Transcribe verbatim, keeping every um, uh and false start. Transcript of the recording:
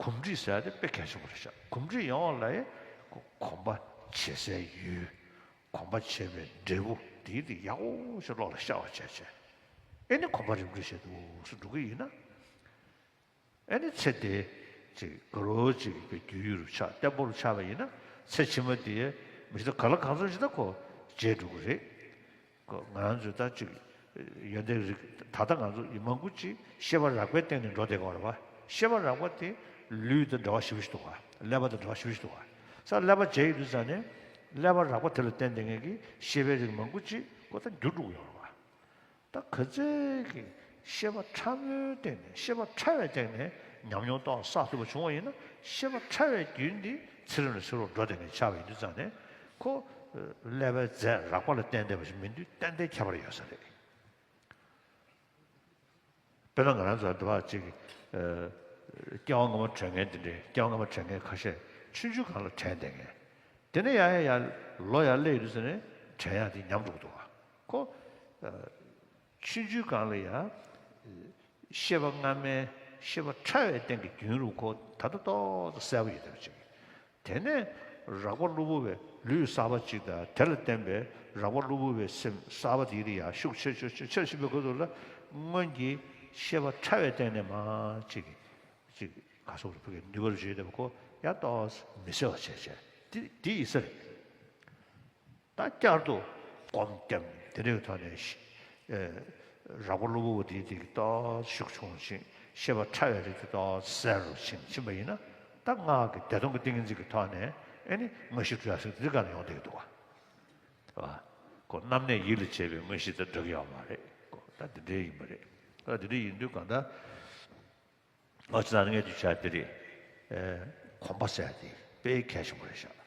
གོམས་འདྲིས་ཟེར་ཡ་དེ་དཔེ་གལ་ཆེན་པོ་རེད་ཤག་གོམས་འདྲིས་ཡོང་བ་ལ་ཡང་གོམས་པ་བྱེད་སའི་ཡུལ། གོམས་པ་བྱེད་པའི་འབྲས་བུ་དེའི་དེ་ཡག་པོ་ཞིག་བློ་ལ་ཤར་བ་བྱས་བྱས། ཨེ་ནི་གོམས་པ་རིམ་གྲོ་བྱས་འདུག་སེ་འགྲོ་གི་ཡིན་ན། ཨེ་ནི་ཚེ་དེ་ཅིག་དགའ་རབ་ཅིག་གི་རྒྱུས་ཡོད་རུ་ཆགས། བརྟན་པོ་རུ་ཆགས་པ་ཡིན་ན། ཚེ་ཕྱི་མ་དེ་མི་ཤེས་ད་ག་ལ་གང་འཚམ་ཞིག་ད་ཁོ་བརྗེད་འགྲོ་གི་རེད། ཁོ་ང་རང་ཚོས་ད་ཅིག་ཡོན་ཏན་རིག་ད་ལྟ་ང་ཚོ་ཡི་མང་པོ་ཅིག་ཤེས་པ་རགས་པའི་སྟེང་ནས་འགྲོ་བསྡད་ཀྱི་ཡོད་རེད་པ། ཤེས་པ་རགས་པ་དེ་ལུས་དང་འབྲེལ་བ་ཞེ་པོ་ཅིག་འདུག་ག་ཀླད་པ་དང་འབྲེལ་བ་ཞེ་པོ་ཅིག་འདུག་ག་ས་ཀླད་པ་བརྗེད་ཡོད་དུས་ཙང་ནས་ཀླད་པ་རགས་པ་དེ་ལ་བརྟེན་བསྡད་མཁན་གྱི་ཤེས་པའི་རིགས་མང་པོ་ཅིག་ཁོ་ད་འགྱུར་འགྲོ་གི་ཡོད་རེད་པ། ད་ག་ཚོད་ཀྱི་ཤེས་པ་ཕྲ་མོའི་སྟེང་ནས་ཤེས་པ་ཕྲ་བའི་སྟེང་ནས་ཉམས་མྱོང་ཏོག་ཙམ་བསགས་ཐུབ་པ་བྱུང་བ་ཡིན་ན། ཤེས་པ་ཕྲ་བའི་རྒྱུན་འདི་ཚེ་རབས་ནས་ཚེ་རབས་འགྲོ་བསྡད་མཁན་ཆགས་པ་ཡིན་དུས་ཙང་ནས་ཁོ་ཀླད་པའི་རྫས་རགས་པ་ལ་བརྟེན་བསྡད་པ་ཞིག་མིན་དུས་ཏན་ཏན་ཁྱད་པར་ཡོད་ས་རེད། དཔེར་ན་ང་རང་ཚོ་འདི་བར་ཅིག་ཨ་སྐྱེ་བ་སྔ་མ་དྲན་མཁན་དེ་འདྲའི་སྐྱེ་བ་སྔ་མ་དྲན་མཁན་ཁ་ཤས་ཆུང་ཆུང་སྒང་ལ་དྲན་བསྡད་མཁན། དེ་ནས་ཡར་ཡར་ཡར་ལོ་ཡར་སླེབས་ཡོང་དུས་ཙ་ནས་དྲན་ཡག་དེ་ཉམས་འགྲོ་གི་འདུག་ག་ཁོ་ཨ་ཆུང་ཆུང་སྒང་ལ་ཡང་ཤེས་པ་སྔ་མའི་ཤེས་པ་ཕྲ་བའི་སྟེང་གི་རྒྱུན་རུ་ཁོ་ད་ལྟ་ཏོག་ཙམ་གསལ་པོ་ཡོད་བསྡད་པ་ཅིག་དེ་ནས་རགས་པ་གློ་བུར་བའི་ལུས་གསར་པ་ཅིག་དང་། དེ་ལ་བརྟེན་པའི་རགས་པ་གློ་བུར་བའི་སེམས་གསར་པ་དེ་ཡི་རིགས་ཡང་ཤུགས་ཆེར་ཆེར་ཆེར་ཆེར་ཕྱིན་པའི་ཁོ་ཚོ་ལ་སྔོན་གྱི་ཤེས་པ་ཕྲ་བའི་སྟེང་ནས་མར་ཅིག་ཅིག་ག་སོགས་རུ་ཕུགས་ཀྱི་ནུས་པ་རུ་བྱེད་བསྡད་པ་ཁོ་ཡང་ཏོག་ཙམ་མི་གསལ་བ་བྱས་བྱས། དེ་དེ་ཡིན་ས་རེད། ད་བསྐྱར་དུ་སྒོམ་སྟེ་དེ་འདྲའི་ཐོག་ནས་ཤི་ཨེ་རགས་པ་གློ་བུར་བ་དེའི་དེ་གི་ཏོག་ཙམ་ཤུགས་ཆུང་ཕྱིན། ཤེས་པ་ཕྲ་བའི་རིགས་དེ་ཏོག་ཙམ་གསལ་རུ་ཕྱིན་ཕྱིན་པ་ཡིན་ན། ད་སྔགས་ཀྱི་བདེ་སྟོང་གི་ཏིང་ངེ་འཛིན་གྱི་ཐོག་ནས་ཨེ་ནི་དངོས་གཞི་གྲུབ་ཡག་ཟེར་དེ་ག་ནས་ཡོང་བསྡད་ཀྱི་འདུག་ག་ཨ་ཁོ་རྣམ་གནས་ཡིད་ལ་བྱེད་པའི་དངོས་གཞི་དང་འདྲ་གི་ཡོད་མ་རེད། ཁོ་ད་དེ་འདྲའི་ཡིན་པ་རེད། ད་དེ་འདྲའི་ཡིན་དུས་གང་ལྟར། ཨོ་ཅི་ན་ངས་དུས་ཆ་དེ་རེད། ཨེ་གོམས་པ་ཟེར་ཡ་དེ་དཔེ་གལ་ཆེན་པོ་རེད་ཤག